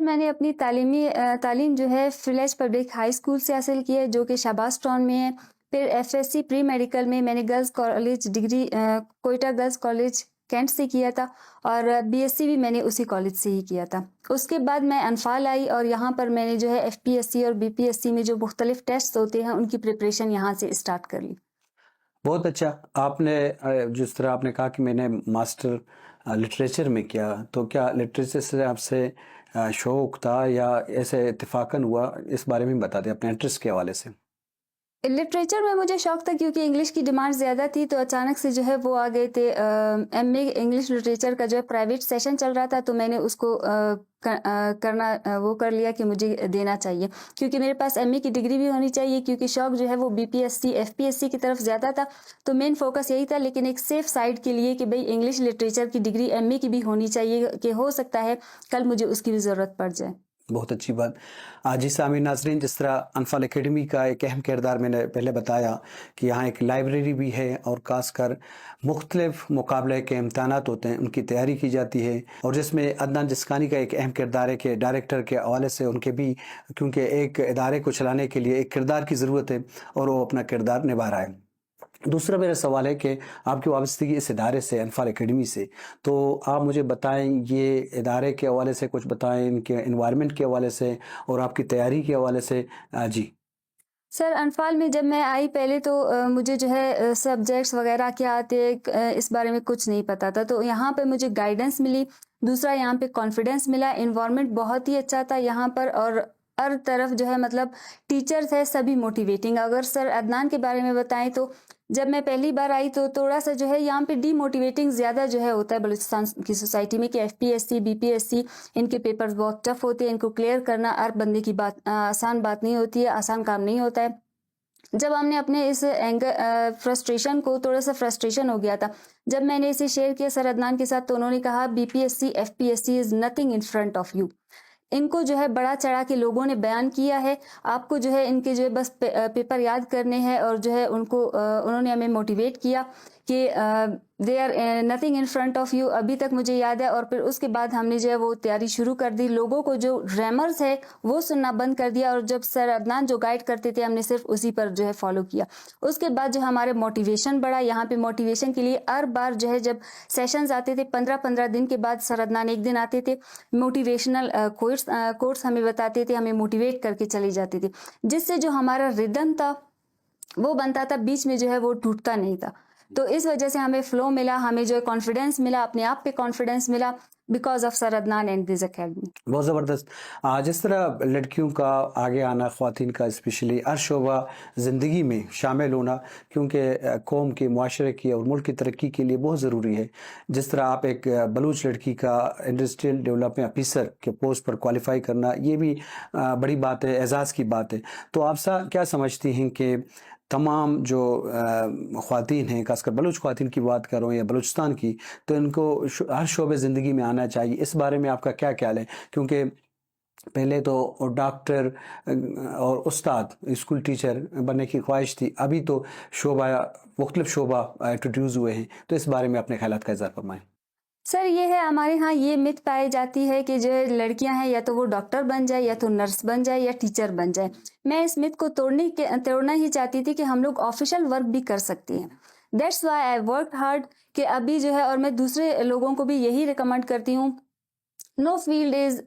میں نے اپنی تعلیمی تعلیم جو ہے فلیج پبلک ہائی اسکول سے حاصل کی ہے، جو کہ شہباز ٹاؤن میں ہے۔ پھر ایف ایس سی پری میڈیکل میں میں نے گرلز کالج ڈگری، کوئٹہ گرلز کالج کینٹ سے کیا تھا، اور بی ایس سی بھی میں نے اسی کالج سے ہی کیا تھا۔ اس کے بعد میں انفال آئی اور یہاں پر میں نے جو ہے ایف پی ایس سی اور بی پی ایس سی میں جو مختلف ٹیسٹ ہوتے ہیں، ان کی پریپریشن یہاں سے اسٹارٹ کر لی۔ بہت اچھا۔ آپ نے جس طرح آپ نے کہا کہ میں نے ماسٹر لٹریچر میں کیا، تو کیا لٹریچر سے آپ سے شوق تھا یا ایسے اتفاقاً ہوا؟ اس بارے میں بتا دیں اپنے انٹرسٹ کے حوالے سے۔ لٹریچر میں مجھے شوق تھا، کیونکہ انگلش کی ڈیمانڈ زیادہ تھی، تو اچانک سے جو ہے وہ آ گئے تھے۔ ایم اے انگلش لٹریچر کا جو ہے پرائیویٹ سیشن چل رہا تھا، تو میں نے اس کو کرنا وہ کر لیا کہ مجھے دینا چاہیے، کیونکہ میرے پاس ایم اے کی ڈگری بھی ہونی چاہیے، کیونکہ شوق جو ہے وہ بی پی ایس سی ایف پی ایس سی کی طرف زیادہ تھا۔ تو مین فوکس یہی تھا، لیکن ایک سیف سائیڈ کے لیے کہ بھئی انگلش لٹریچر کی ڈگری ایم اے کی بھی ہونی چاہیے، کہ ہو سکتا ہے کل مجھے اس کی بھی ضرورت پڑ جائے۔ بہت اچھی بات۔ جی سامعین ناظرین، جس طرح انفال اکیڈمی کا ایک اہم کردار میں نے پہلے بتایا کہ یہاں ایک لائبریری بھی ہے اور خاص کر مختلف مقابلے کے امتحانات ہوتے ہیں، ان کی تیاری کی جاتی ہے، اور جس میں عدنان جسکانی کا ایک اہم کردار ہے کہ ڈائریکٹر کے حوالے سے ان کے بھی، کیونکہ ایک ادارے کو چلانے کے لیے ایک کردار کی ضرورت ہے اور وہ اپنا کردار نبھا رہا ہے۔ دوسرا میرا سوال ہے کہ آپ کی وابستگی اس ادارے سے، انفال اکیڈمی سے، تو آپ مجھے بتائیں، یہ ادارے کے حوالے سے کچھ بتائیں، ان کے انوائرمنٹ کے حوالے سے اور آپ کی تیاری کے حوالے سے۔ جی۔ سر، انفال میں جب میں آئی، پہلے تو مجھے جو ہے سبجیکٹس وغیرہ کیا آتے، اس بارے میں کچھ نہیں پتا تھا، تو یہاں پہ مجھے گائیڈنس ملی۔ دوسرا، یہاں پہ کانفیڈنس ملا۔ انوائرمنٹ بہت ہی اچھا تھا یہاں پر، اور ہر طرف جو ہے مطلب ٹیچرز ہے، سبھی موٹیویٹنگ۔ اگر سر عدنان کے بارے میں بتائیں تو جب میں پہلی بار آئی تو تھوڑا سا جو ہے یہاں پہ ڈی موٹیویٹنگ زیادہ جو ہے ہوتا ہے بلوچستان کی سوسائٹی میں، کہ ایف پی ایس سی بی پی ایس سی ان کے پیپرز بہت ٹف ہوتے ہیں، ان کو کلیئر کرنا ہر بندے کی بات آسان بات نہیں ہوتی ہے، آسان کام نہیں ہوتا ہے۔ جب ہم نے اپنے اس اینگر فرسٹریشن کو، تھوڑا سا فرسٹریشن ہو گیا تھا، جب میں نے اسے شیئر کیا سر عدنان کے ساتھ، تو انہوں نے کہا، B P S C F P S C is nothing in front of you. ان کو جو ہے بڑا چڑھا کے لوگوں نے بیان کیا ہے، آپ کو جو ہے ان کے جو ہے بس پیپر یاد کرنے ہیں، اور جو ہے ان کو انہوں نے ہمیں موٹیویٹ کیا کہ they are nothing in front of you. ابھی تک مجھے یاد ہے۔ اور پھر اس کے بعد ہم نے جو ہے وہ تیاری شروع کر دی۔ لوگوں کو جو ڈرامرز ہے وہ سننا بند کر دیا، اور جب سر عدنان جو گائیڈ کرتے تھے ہم نے صرف اسی پر جو ہے فالو کیا۔ اس کے بعد جو ہمارے موٹیویشن بڑھا۔ یہاں پہ موٹیویشن کے لیے ہر بار جو ہے جب سیشنز آتے تھے، پندرہ پندرہ دن کے بعد سر عدنان ایک دن آتے تھے، موٹیویشنل کورس کورس ہمیں بتاتے تھے، ہمیں موٹیویٹ کر کے چلے جاتے تھے، جس سے جو ہمارا ردم تھا وہ بنتا تھا، بیچ میں جو ہے وہ ٹوٹتا نہیں تھا۔ تو اس وجہ سے ہمیں فلو ملا، ہمیں جو ہے کانفیڈنس ملا، اپنے آپ پہ کانفیڈنس ملا، because of Sir Adnan and this academy. بہت زبردست۔ جس طرح لڑکیوں کا آگے آنا، خواتین کا اسپیشلی ہر شعبہ زندگی میں شامل ہونا، کیونکہ قوم کے، معاشرے کی اور ملک کی ترقی کے لیے بہت ضروری ہے۔ جس طرح آپ ایک بلوچ لڑکی کا انڈسٹریل ڈیولپمنٹ آفیسر کے پوسٹ پر کوالیفائی کرنا، یہ بھی بڑی بات ہے، اعزاز کی بات ہے۔ تو آپ سا کیا سمجھتی ہیں کہ تمام جو خواتین ہیں، خاص کر بلوچ خواتین کی بات کروں یا بلوچستان کی، تو ان کو ہر شعبے زندگی میں آنا چاہیے، اس بارے میں آپ کا کیا خیال ہے؟ کیونکہ پہلے تو ڈاکٹر اور استاد، اسکول ٹیچر بننے کی خواہش تھی، ابھی تو شعبہ، مختلف شعبہ انٹروڈیوس ہوئے ہیں، تو اس بارے میں اپنے خیالات کا اظہار فرمائیں۔ سر، یہ ہے، ہمارے ہاں یہ متھ پائی جاتی ہے کہ جو ہے لڑکیاں ہیں یا تو وہ ڈاکٹر بن جائے، یا تو نرس بن جائے، یا ٹیچر بن جائے۔ میں اس متھ کو توڑنے کے توڑنا ہی چاہتی تھی کہ ہم لوگ آفیشل ورک بھی کر سکتے ہیں۔ That's why I worked hard کہ ابھی جو ہے، اور میں دوسرے لوگوں کو بھی یہی ریکمنڈ کرتی ہوں، no field is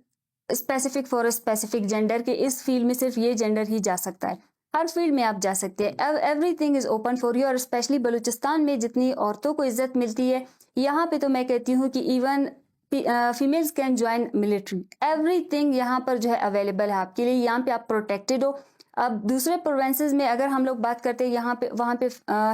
specific for a specific gender، کہ اس فیلڈ میں صرف یہ جینڈر ہی جا سکتا ہے۔ ہر فیلڈ میں آپ جا سکتے ہیں۔ Everything is open for you، اور اسپیشلی بلوچستان میں جتنی عورتوں کو عزت ملتی ہے، یہاں پہ تو میں کہتی ہوں کہ ایون females can join military، ایوری تھنگ یہاں پر جو ہے اویلیبل ہے آپ کے لیے، یہاں پہ آپ پروٹیکٹڈ ہو۔ اب دوسرے پروونسز میں اگر ہم لوگ بات کرتے ہیں، یہاں پہ، وہاں پہ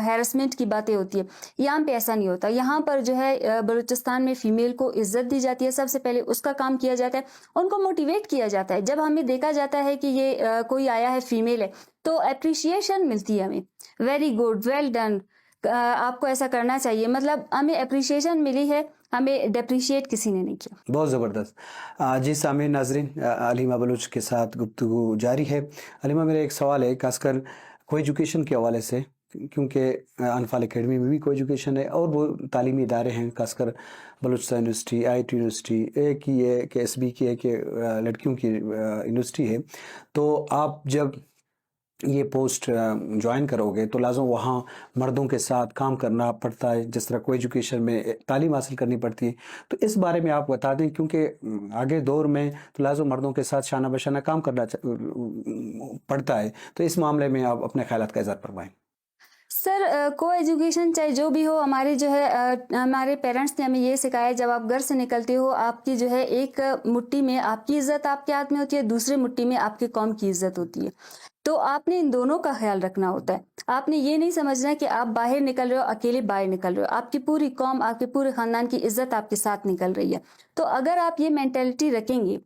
ہیرسمنٹ کی باتیں ہوتی ہے، یہاں پہ ایسا نہیں ہوتا۔ یہاں پر جو ہے بلوچستان میں فیمیل کو عزت دی جاتی ہے، سب سے پہلے اس کا کام کیا جاتا ہے، ان کو موٹیویٹ کیا جاتا ہے۔ جب ہمیں دیکھا جاتا ہے کہ یہ کوئی آیا ہے فیمیل ہے تو اپریشیشن ملتی ہے ہمیں، ویری گڈ، ویل ڈن، آپ کو ایسا کرنا چاہیے، مطلب ہمیں اپریشیشن ملی ہے، ہمیں ڈیپریشیٹ کسی نے نہیں کیا۔ بہت زبردست۔ جی سامعین ناظرین، حلیمہ بلوچ کے ساتھ گفتگو جاری ہے۔ حلیمہ، میرا ایک سوال ہے، خاص کر کو ایجوکیشن کے حوالے سے، کیونکہ انفال اکیڈمی میں بھی کو ایجوکیشن ہے اور وہ تعلیمی ادارے ہیں، خاص کر بلوچستان یونیورسٹی، آئی ٹی یونیورسٹی، ایک ہی ہے کہ ایس بی کی ہے کہ لڑکیوں کی یونیورسٹی ہے۔ تو آپ جب یہ پوسٹ جوائن کرو گے تو لازم وہاں مردوں کے ساتھ کام کرنا پڑتا ہے، جس طرح کو ایجوکیشن میں تعلیم حاصل کرنی پڑتی ہے۔ تو اس بارے میں آپ بتا دیں، کیونکہ آگے دور میں تو لازم مردوں کے ساتھ شانہ بشانہ کام کرنا چ- پڑتا ہے۔ تو اس معاملے میں آپ اپنے خیالات کا اظہار فرمائیں۔ سر، کو ایجوکیشن چاہے جو بھی ہو، ہمارے جو ہے ہمارے پیرنٹس نے ہمیں یہ سکھایا، جب آپ گھر سے نکلتے ہو، آپ کی جو ہے ایک مٹھی میں آپ کی عزت آپ کے ہاتھ میں ہوتی ہے، دوسرے مٹھی میں آپ کی قوم کی عزت ہوتی ہے۔ تو آپ نے ان دونوں کا خیال رکھنا ہوتا ہے۔ آپ نے یہ نہیں سمجھنا کہ آپ باہر نکل رہے ہو، اکیلے باہر نکل رہے ہو، آپ کی پوری قوم، آپ کے پورے خاندان کی عزت آپ کے ساتھ نکل رہی ہے۔ تو اگر آپ یہ مینٹیلٹی رکھیں گے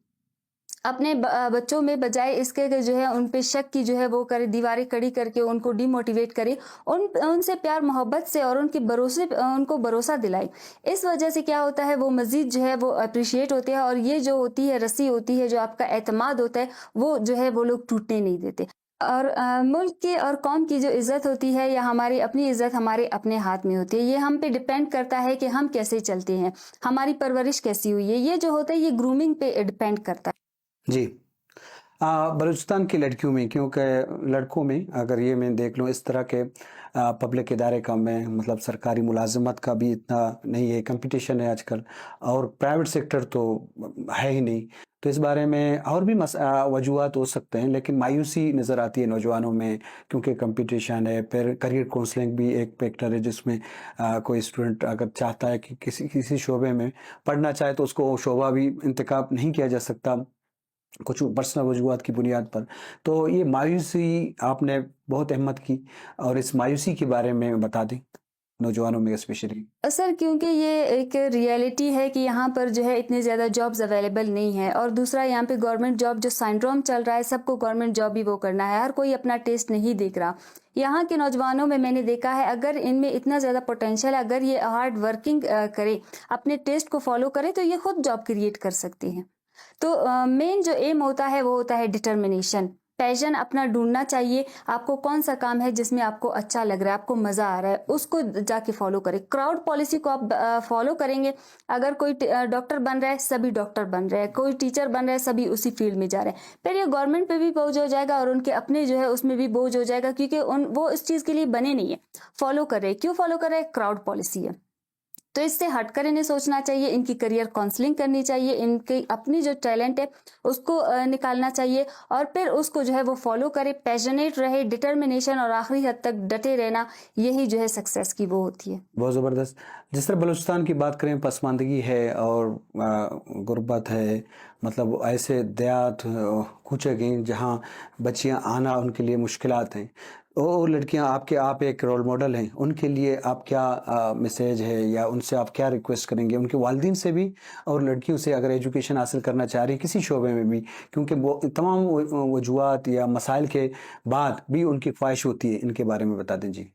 اپنے بچوں میں، بجائے اس کے کہ جو ہے ان پہ شک کی جو ہے وہ کرے، دیواریں کھڑی کر کے ان کو ڈی موٹیویٹ کرے، ان ان سے پیار محبت سے اور ان کے بھروسے، ان کو بھروسہ دلائے۔ اس وجہ سے کیا ہوتا ہے، وہ مزید جو ہے وہ اپریشیٹ ہوتے ہیں، اور یہ جو ہوتی ہے، رسی ہوتی ہے، جو آپ کا اعتماد ہوتا ہے، وہ جو ہے وہ لوگ ٹوٹنے نہیں دیتے۔ اور ملک کے اور قوم کی جو عزت ہوتی ہے یا ہماری اپنی عزت ہمارے اپنے ہاتھ میں ہوتی ہے، یہ ہم پہ ڈیپینڈ کرتا ہے کہ ہم کیسے چلتے ہیں، ہماری پرورش کیسی ہوئی ہے، یہ جو ہوتا ہے یہ گرومنگ پہ ڈیپینڈ کرتا ہے۔ جی، بلوچستان کی لڑکیوں میں، کیونکہ لڑکوں میں اگر یہ میں دیکھ لوں، اس طرح کے پبلک ادارے کم ہیں، مطلب سرکاری ملازمت کا بھی اتنا نہیں ہے، کمپٹیشن ہے آج کل، اور پرائیویٹ سیکٹر تو ہے ہی نہیں۔ تو اس بارے میں اور بھی وجوہات ہو سکتے ہیں، لیکن مایوسی نظر آتی ہے نوجوانوں میں، کیونکہ کمپٹیشن ہے۔ پھر کریئر کونسلنگ بھی ایک فیکٹر ہے، جس میں کوئی اسٹوڈنٹ اگر چاہتا ہے کہ کسی کسی شعبے میں پڑھنا چاہے تو اس کو شعبہ بھی انتخاب نہیں کیا جا سکتا کچھ پرسنل وجوہات کی بنیاد پر۔ تو یہ مایوسی آپ نے بہت اہمیت کی، اور اس مایوسی کے بارے میں بتا دیں نوجوانوں میں اسپیشلی۔ سر، کیونکہ یہ ایک ریئلٹی ہے کہ یہاں پر جو ہے اتنے زیادہ جابز اویلیبل نہیں ہے، اور دوسرا یہاں پہ گورنمنٹ جاب جو سائنڈروم چل رہا ہے، سب کو گورنمنٹ جاب ہی وہ کرنا ہے، ہر کوئی اپنا ٹیسٹ نہیں دیکھ رہا۔ یہاں کے نوجوانوں میں میں نے دیکھا ہے، اگر ان میں اتنا زیادہ پوٹینشل ہے، اگر یہ ہارڈ ورکنگ کرے، اپنے ٹیسٹ کو فالو کرے، تو یہ خود جاب کریئیٹ کر سکتے ہیں۔ تو مین جو ایم ہوتا ہے وہ ہوتا ہے ڈٹرمنیشن، پیشن اپنا ڈھونڈنا چاہیے۔ آپ کو کون سا کام ہے جس میں آپ کو اچھا لگ رہا ہے، آپ کو مزہ آ رہا ہے، اس کو جا کے فالو کریں۔ کراؤڈ پالیسی کو آپ فالو کریں گے، اگر کوئی ڈاکٹر بن رہا ہے، سبھی ڈاکٹر بن رہے ہیں، کوئی ٹیچر بن رہا ہے، سبھی اسی فیلڈ میں جا رہے ہیں، پھر یہ گورنمنٹ پہ بھی بوجھ ہو جائے گا اور ان کے اپنے جو ہے اس میں بھی بوجھ ہو جائے گا، کیونکہ ان وہ اس چیز کے لیے بنے نہیں ہیں، فالو کر رہے ہیں۔ کیوں فالو کر رہے ہیں؟ کراؤڈ پالیسی ہے۔ تو اس سے ہٹ کر انہیں سوچنا چاہیے، ان کی کریئر کونسلنگ کرنی چاہیے، ان کی اپنی جو ٹیلنٹ ہے اس کو نکالنا چاہیے، اور پھر اس کو جو ہے وہ فالو کرے، پیشنیٹ رہے، ڈٹرمنیشن اور آخری حد تک ڈٹے رہنا، یہی جو ہے سکسیس کی وہ ہوتی ہے۔ بہت زبردست۔ جس طرح بلوچستان کی بات کریں، پسماندگی ہے اور غربت ہے، مطلب ایسے دیہات، کوچے گئے جہاں بچیاں آنا ان کے لیے مشکلات ہیں، اور لڑکیاں آپ کے، آپ ایک رول ماڈل ہیں، ان کے لیے آپ کیا میسج ہے یا ان سے آپ کیا ریکویسٹ کریں گے؟ ان کے والدین سے بھی اور لڑکیوں سے، اگر ایجوکیشن حاصل کرنا چاہ رہی ہیں کسی شعبے میں بھی، کیونکہ وہ تمام وجوہات یا مسائل کے بعد بھی ان کی خواہش ہوتی ہے، ان کے بارے میں بتا دیں جی۔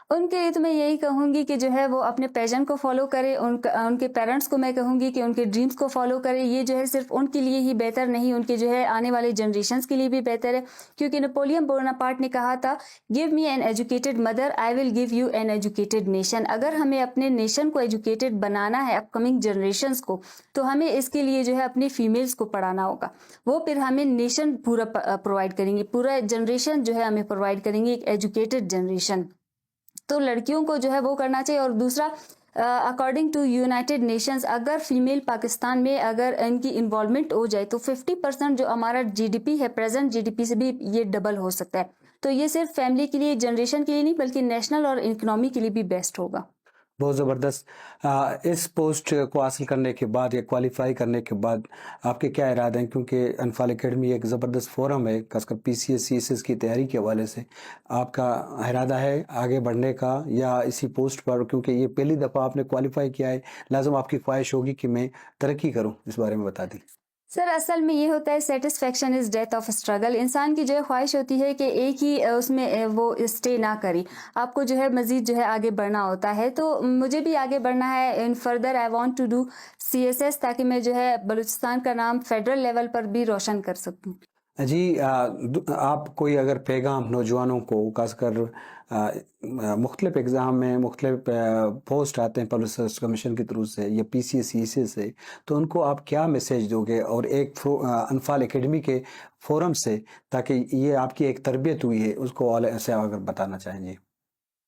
ان کے لیے تو میں یہی کہوں گی کہ جو ہے وہ اپنے پیشن کو فالو کرے۔ ان ان کے پیرنٹس کو میں کہوں گی کہ ان کے ڈریمز کو فالو کرے۔ یہ جو ہے صرف ان کے لیے ہی بہتر نہیں، ان کے جو ہے آنے والے جنریشنز کے لیے بھی بہتر ہے، کیونکہ نپولین بوناپارٹ نے کہا تھا، "Give me an educated mother, I will give you an educated nation." اگر ہمیں اپنے نیشن کو ایجوکیٹڈ بنانا ہے، اپ کمنگ جنریشنز کو، تو ہمیں اس کے لیے جو ہے اپنی فیمیلز کو پڑھانا ہوگا۔ وہ پھر ہمیں نیشن پورا پرووائڈ کریں گے، پورا جنریشن جو ہے ہمیں پرووائڈ کریں گے، ایک ایجوکیٹڈ جنریشن۔ تو لڑکیوں کو جو ہے وہ کرنا چاہیے۔ اور دوسرا، اکارڈنگ ٹو یونائٹیڈ نیشنز، اگر فیمیل پاکستان میں اگر ان کی انوالومنٹ ہو جائے تو ففٹی پرسینٹ جو ہمارا جی ڈی پی ہے، پریزنٹ جی ڈی پی سے بھی یہ ڈبل ہو سکتا ہے۔ تو یہ صرف فیملی کے لیے، جنریشن کے لیے نہیں، بلکہ نیشنل اور اکنامی کے لیے بھی بیسٹ ہوگا۔ بہت زبردست۔ اس پوسٹ کو حاصل کرنے کے بعد یا کوالیفائی کرنے کے بعد آپ کے کیا ارادے ہیں؟ کیونکہ انفال اکیڈمی ایک زبردست فورم ہے، خاص کر پی سی ایس سی ایس ایس کی تیاری کے حوالے سے۔ آپ کا ارادہ ہے آگے بڑھنے کا یا اسی پوسٹ پر؟ کیونکہ یہ پہلی دفعہ آپ نے کوالیفائی کیا ہے، لازم آپ کی خواہش ہوگی کہ میں ترقی کروں، اس بارے میں بتا دیں۔ سر، اصل میں یہ ہوتا ہے، سیٹسفیکشن از ڈیتھ آف اسٹرگل۔ انسان کی جو ہے خواہش ہوتی ہے کہ ایک ہی اس میں وہ اسٹے نہ کرے، آپ کو جو ہے مزید جو ہے آگے بڑھنا ہوتا ہے۔ تو مجھے بھی آگے بڑھنا ہے۔ In further I want to do C S S، تاکہ میں جو ہے بلوچستان کا نام فیڈرل لیول پر بھی روشن کر سکوں۔ جی، آ، د-، آپ کوئی اگر پیغام نوجوانوں کو، خاص کر، آ، آ، مختلف ایگزام میں مختلف، آ، پوسٹ آتے ہیں پبلک سروس کمیشن کے تھرو سے یا پی سی ایس سی ایس سی سے، تو ان کو آپ کیا میسج دو گے؟ اور ایک فو-، آ، انفال اکیڈمی کے فورم سے، تاکہ یہ آپ کی ایک تربیت ہوئی ہے، اس کو والے سے اگر بتانا چاہیں جی۔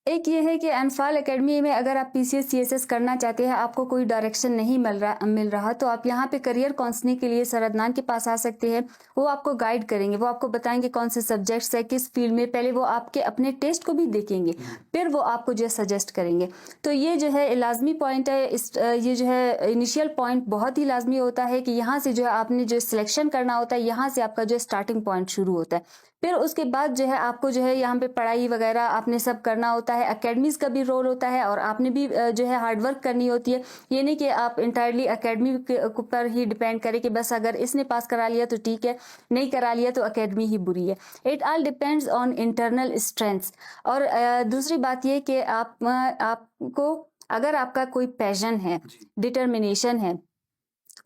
ایک یہ ہے کہ انفال اکیڈمی میں اگر آپ پی سی ایس سی ایس ایس کرنا چاہتے ہیں، آپ کو کوئی ڈائریکشن نہیں مل رہا، مل رہا، تو آپ یہاں پہ کریئر کاؤنسلنگ کے لیے سر عدنان کے پاس آ سکتے ہیں۔ وہ آپ کو گائیڈ کریں گے، وہ آپ کو بتائیں گے کون سے سبجیکٹس ہے، کس فیلڈ میں۔ پہلے وہ آپ کے اپنے ٹیسٹ کو بھی دیکھیں گے، پھر وہ آپ کو جو ہے سجیسٹ کریں گے۔ تو یہ جو ہے لازمی پوائنٹ ہے، اس، یہ جو ہے انیشیل پوائنٹ بہت ہی لازمی ہوتا ہے کہ یہاں سے جو ہے آپ نے جو سلیکشن کرنا ہوتا ہے، یہاں سے آپ کا جو ہے اسٹارٹنگ پوائنٹ شروع ہوتا ہے۔ پھر اس کے بعد جو ہے آپ کو جو ہے یہاں پہ پڑھائی وغیرہ آپ نے سب کرنا ہوتا ہے، اکیڈمیز کا بھی رول ہوتا ہے اور آپ نے بھی، آ، جو ہے ہارڈ ورک کرنی ہوتی ہے۔ یہ نہیں کہ آپ انٹائرلی اکیڈمی کے اوپر ہی ڈیپینڈ کریں کہ بس اگر اس نے پاس کرا لیا تو ٹھیک ہے، نہیں کرا لیا تو اکیڈمی ہی بری ہے۔ It all depends on internal strengths۔ اور، آ، دوسری بات یہ کہ آپ، آ، آپ کو اگر آپ کا کوئی پیشن ہے، ڈٹرمنیشن ہے،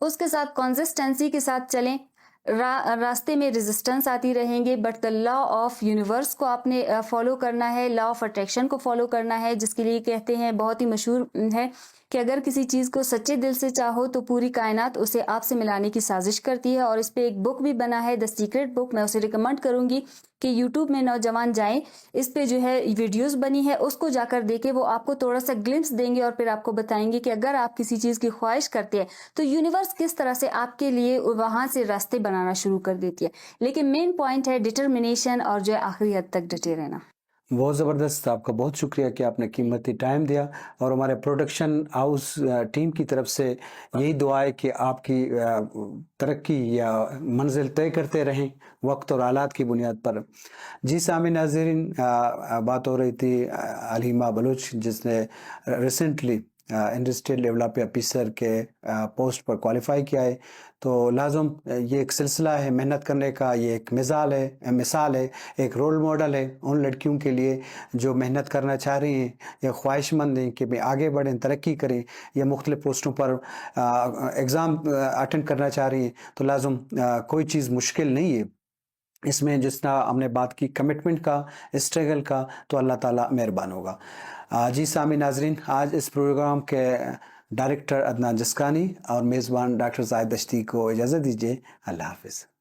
اس کے ساتھ کنسسٹنسی کے ساتھ چلیں۔ را-، راستے میں ریزسٹنس آتی رہیں گے، بٹ دا لا آف یونیورس کو آپ نے، آ، فالو کرنا ہے، لا آف اٹریکشن کو فالو کرنا ہے، جس کے لیے کہتے ہیں، بہت ہی مشہور ہے کہ اگر کسی چیز کو سچے دل سے چاہو تو پوری کائنات اسے آپ سے ملانے کی سازش کرتی ہے۔ اور اس پہ ایک بک بھی بنا ہے، دا سیکرٹ بک، میں اسے ریکمنڈ کروں گی کہ یوٹیوب میں نوجوان جائیں، اس پہ جو ہے ویڈیوز بنی ہے، اس کو جا کر دیکھیں، وہ آپ کو تھوڑا سا گلمپس دیں گے اور پھر آپ کو بتائیں گے کہ اگر آپ کسی چیز کی خواہش کرتے ہیں تو یونیورس کس طرح سے آپ کے لیے وہاں سے راستے بنانا شروع کر دیتی ہے۔ لیکن مین پوائنٹ ہے ڈٹرمنیشن اور جو ہے آخری حد تک ڈٹے رہنا۔ بہت زبردست، آپ کا بہت شکریہ کہ آپ نے قیمتی ٹائم دیا، اور ہمارے پروڈکشن ہاؤس، آ، ٹیم کی طرف سے یہی دعا ہے کہ آپ کی، آ، ترقی یا منزل طے کرتے رہیں وقت اور حالات کی بنیاد پر۔ جی سامعین ناظرین، آ، آ، بات ہو رہی تھی، آ، حلیمہ بلوچ، جس نے ریسنٹلی، آ، انڈسٹریل ڈیولپ آفیسر کے، آ، پوسٹ پر کوالیفائی کیا ہے۔ تو لازم، آ، یہ ایک سلسلہ ہے محنت کرنے کا، یہ ایک مثال ہے، مثال ہے، ایک رول ماڈل ہے ان لڑکیوں کے لیے جو محنت کرنا چاہ رہی ہیں یا خواہش مند ہیں کہ بھئی آگے بڑھیں، ترقی کریں یا مختلف پوسٹوں پر، آ، ایگزام، آ، اٹینڈ کرنا چاہ رہی ہیں۔ تو لازم، آ، کوئی چیز مشکل نہیں ہے۔ اس میں جس طرح ہم نے بات کی کمٹمنٹ کا، اسٹرگل کا، تو اللہ تعالیٰ مہربان ہوگا۔ آ، جی سامعین ناظرین، آج اس پروگرام کے ڈائریکٹر عدنان جسکانی اور میزبان ڈاکٹر زاہد دشتی کو اجازت دیجیے۔ اللہ حافظ۔